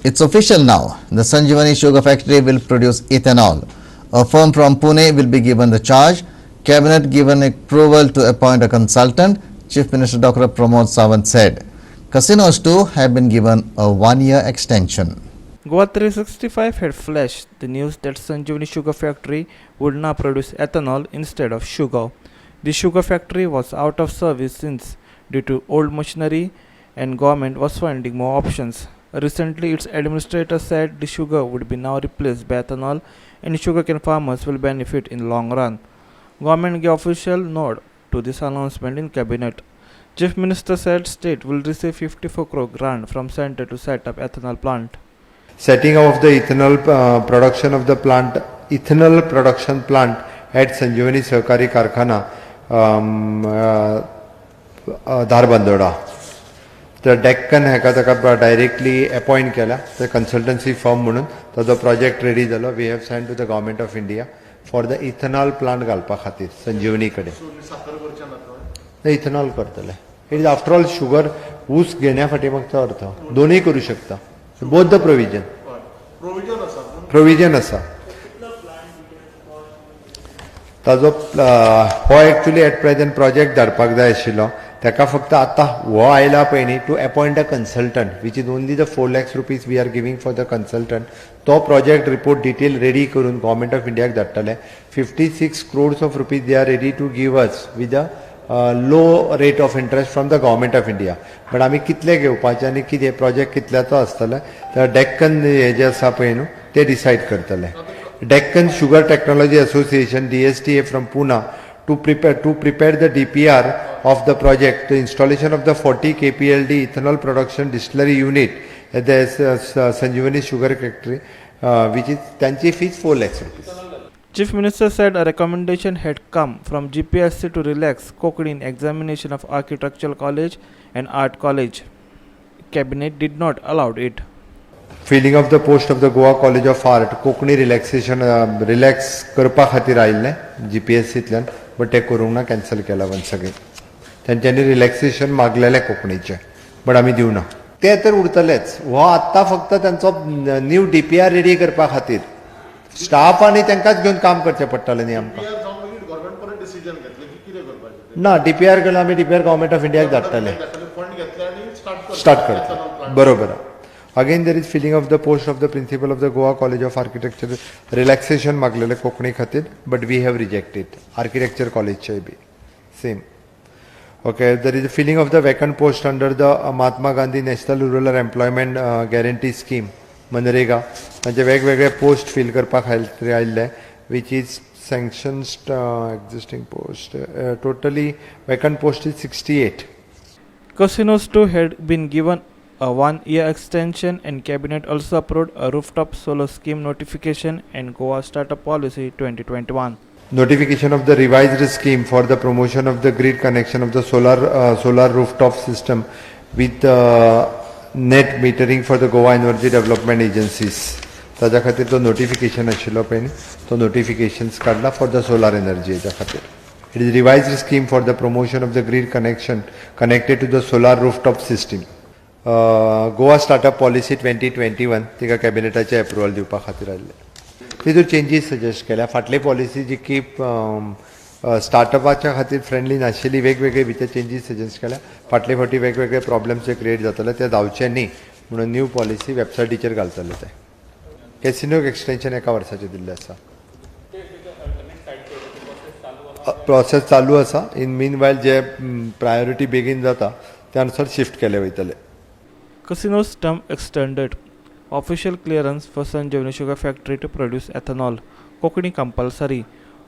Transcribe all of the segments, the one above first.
It's official now. The Sanjivani Sugar Factory will produce ethanol. A firm from Pune will be given the charge. Cabinet given approval to appoint a consultant, Chief Minister Dr. Pramod Sawant said. Casinos too have been given a 1-year extension. Goa 365 had flashed the news that Sanjivani Sugar Factory would now produce ethanol instead of sugar. The sugar factory was out of service since due to old machinery and government was finding more options. Recently, its administrator said the sugar would be now replaced by ethanol and sugarcane farmers will benefit in long run. Government gave official nod to this announcement in cabinet. Chief Minister said state will receive 54 crore grant from center to set up ethanol plant. Setting up of the ethanol production of the plant, ethanol production plant at Sanjivani Sahakari Karkhana, Dharbandora. तर डेक्कन हेका ताका directly appoint केला तर consultancy firm म्हणून ताजो project ready जालो. We have sign to the Government of India for the ethanol plant घालपा खातीर संजीवनी कडेन इथेनॉल करतले. It is after all sugar, ऊस घेण्या फाटी मागचो अर्थ दोनूय करूं शकता, बोथ the provision provision आसा ताजो. हो एक्चुली एट प्रेझेंट प्रोजेक्ट धाडपाक जाय आशिल्लो ताका, फक्त आतां हो आयला पळय न्ही, to appoint a consultant, which is only the ₹4 lakhs we are giving for the consultant. तो प्रोजेक्ट रिपोर्ट डिटेल रेडी करून गव्हर्मेंट ऑफ इंडियाक धाडटले. 56 crores of rupees they are ready to give us with a low rate of interest from the Government of India, but आमी कितले घेवपाचे आनी कितें project कितल्याचो आसतले, तर डेक्कन हे जे आसा पळय न्हू, ते डिसायड करतले. Deccan Sugar Technology Association, DSTA, from Pune to prepare the DPR of the project, the installation of the 40 KPLD ethanol production distillery unit at the Sanjeevani Sugar Factory, which is त्यांची fees ₹4 lakhs. Chief Minister said a recommendation had come from GPSC to relax Konkani in examination of Architectural College and Art College. Cabinet did not allow it. Filling of the post of the Goa College of Art, Konkani relaxation, relax करपा खातीर आयिल्लें जीपीएससींतल्यान, but तें करूंक ना, cancel केला once again. तेंच्यांनी relaxation मागलेलें कोंकणीचें, but आमी दिवना. ते तर उरतलेच. हो आत्तां फक्त तांचो न्यू डीपीआर रेडी करपा खातीर स्टाफ आनी तांकांच घेवन काम करचें पडटलें न्ही आमकां. जावन मागीर गव्हर्मेंट परत डिसिजन घेतलें की कितें करपाचें. ना, डीपीआर केलो आमी, डीपीआर गव्हर्मेंट ऑफ इंडियाक धाडटले. फंड घेतले आनी स्टार्ट. स्टार्ट करता, बरोबर. Again, there is filling of the post of the principal of the Goa College of Architecture. Relaxation मागलेलें Konkani खातीर, but we have rejected. Architecture कॉलेजचे B same. Okay, there is filling of the vacant post under the Mahatma Gandhi National Rural Employment Guarantee Scheme, MNREGA. तांचे वेगवेगळे post feel करपा खातीर आयिल्ले, which is sanctions existing post, totally vacant post is 68. Casinos too had been given a 1-year extension and cabinet also approved a rooftop solar scheme notification and Goa Startup Policy 2021. Notification of the revised scheme for the promotion of the grid connection of the solar rooftop system with net metering for the Goa Energy Development Agencies. ताज्या खातीर तो notification आशिल्लो पळय न्ही, तो notifications काडला for the solar energy हेच्या खातीर. It is revised scheme for the promotion of the grid connection connected to the solar rooftop system. Goa Startup Policy 2021, तिका कॅबिनेटाचें एप्रुवल दिवपा खातीर आयिल्लें. तितून चेंजीस सजेस्ट केल्या. फाटली पॉलिसी जी की स्टार्टअपाच्या खातीर फ्रेंडली नाशिल्ली, वेगवेगळे भितर चेंजीस सजेस्ट केल्या. फाटले फावटी वेगवेगळे प्रॉब्लेम्स जे क्रिएट जाताले ते जावचे न्ही म्हणून न्यू पॉलिसी वेबसायटीचेर घालतले. ते कॅसिनोक एक्सटेन्शन एका वर्साचें दिल्लें आसा. प्रोसेस चालू आसा. इन मीन वायल जे प्रायोरिटी बेगीन जाता त्या अनुसार शिफ्ट केले वयतले. Casino's term extended. Official clearance for Sanjivani Sugar Factory to produce ethanol. Konkani compulsory.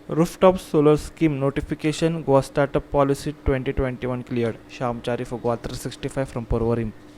Rooftop solar scheme notification, Goa Startup Policy 2021 cleared. Sham Chari for Goa 365 from Porvorim.